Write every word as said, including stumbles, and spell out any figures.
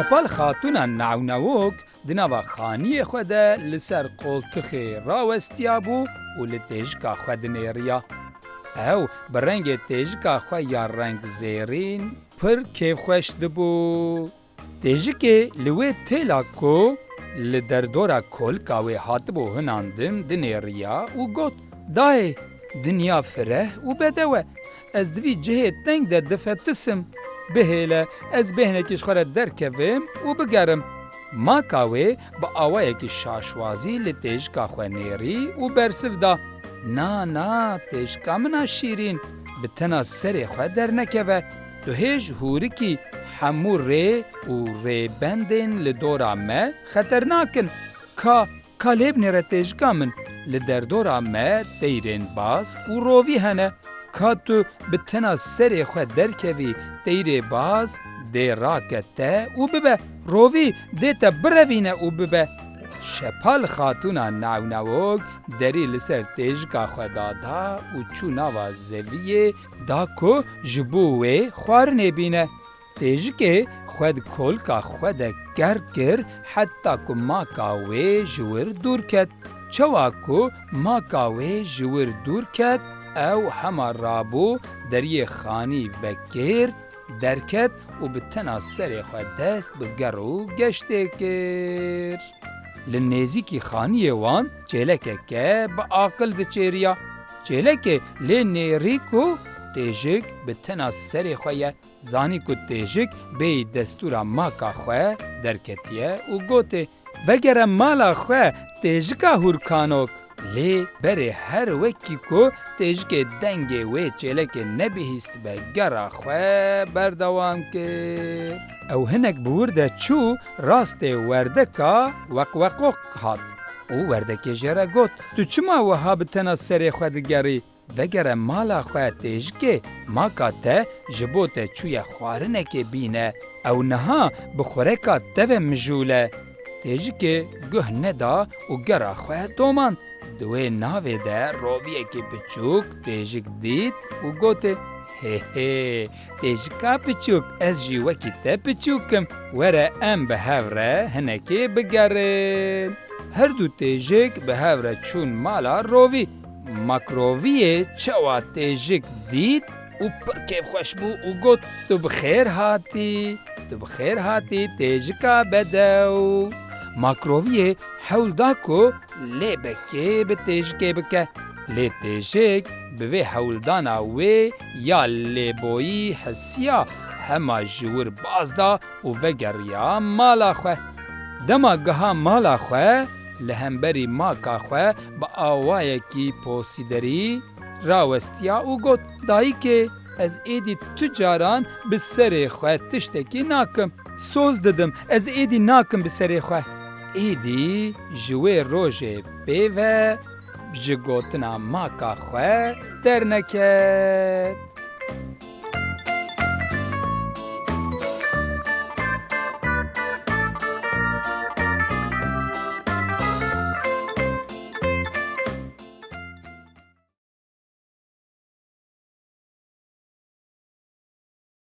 Şepal Xatûna Newnewok di nava xaniyê xwe de li ser qoltixê rawestiya bû û li têjika xwe dinêriya. Ew bi rengê têjika xwe ya reng zêrîn pir kêfxweş dibû. Têjikê li wê têla ku li derdora kolika wê hatibû hinandin dinêriya û got, Dayê, dinya fireh û bedew e. Ez di vî cihê teng de difetisim. Bihêle, ez bêhnekî ji xwe re derkevim û bigerim. Maka wê bi awayekî şaşwazî li têjika xwe nêrî û bersiv da, Na, na, têjika min a şîrîn, bi tena serê xwe dernekeve. Tu hêj hûrikî, hemû rê û rêbendên li dora me xeternak in. Ka, ka lê binêre têjika min, li derdora me teyrên baz û rovî hene. Ka tu bi tena serê xwe derkevî, teyrê baz dê rake te û bibe, rovî dê te birevîne û bibe. Şepal Xatûna Newnewok derî li ser têjika xwe dada û çû nava zeviyê da ku ji bo wê xwarinê bîne. Têjikê xwe di kolika xwe de ker kir heta ku maka wê ji wir dûr ket. Çawa ku maka wê ji wir dûr ket, ew hema rabû deriyê xanî vekir, derket û bi tena serê xwe dest bi ger û geştê kir. Li nêzîkî xaniyê wan çêlekeke bi aqil diçêriya. Çêlekê lê nêrî ku têjik bi tena serê xwe ye. Zanî ku têjik bêyî destûra maka xwe derketiye û gotê, Vegere mala xwe, têjika hûrkanok. Lê berê her wekî ku têjikê dengê wê çêlekê nebihîstbe gera xwe berdewam kir. Ew hinek bi wir de çû rastê werdeka weqweqok hat û werdekê jê re got, Tu çima wiha bi tena serê xwe digerî? Vegere mala xwe têjikê, maka te ji bo te çûye xwarinekê bîne, ew niha bi xureka te ve mijûl e. Têjikê guh neda û gera xwe domand. Di wê navê de roviyekî piçûk têjik dît û gotê, Hê hê, têjika piçûk, ez jî wekî te piçûk im, were em bi hev re hinekê bigerin. Her du têjik bi hev re çûn mala rovî. Makroviyê çawa têjik dît û pir kêfxweş bû û got, Tu bi xêr hatî, tu bi xêr hatî têjika bedew. Makroviyê hewl da ku lêbekê bi têjikê bike. Lê têjik bi vê hewldana wê ya lêboyî hisiya, hema ji wir baz da û vegeriya mala xwe. Dema giha mala xwe, li hemberî maka xwe bi awayekî posîderî rawestiya û got, Dayikê, ez êdî tu caran bi serê xwe tiştekî nakim. Soz didim, ez êdî nakim bi serê xwe. Êdî ji wê rojê pê ve ji gotina maka xwe derneket.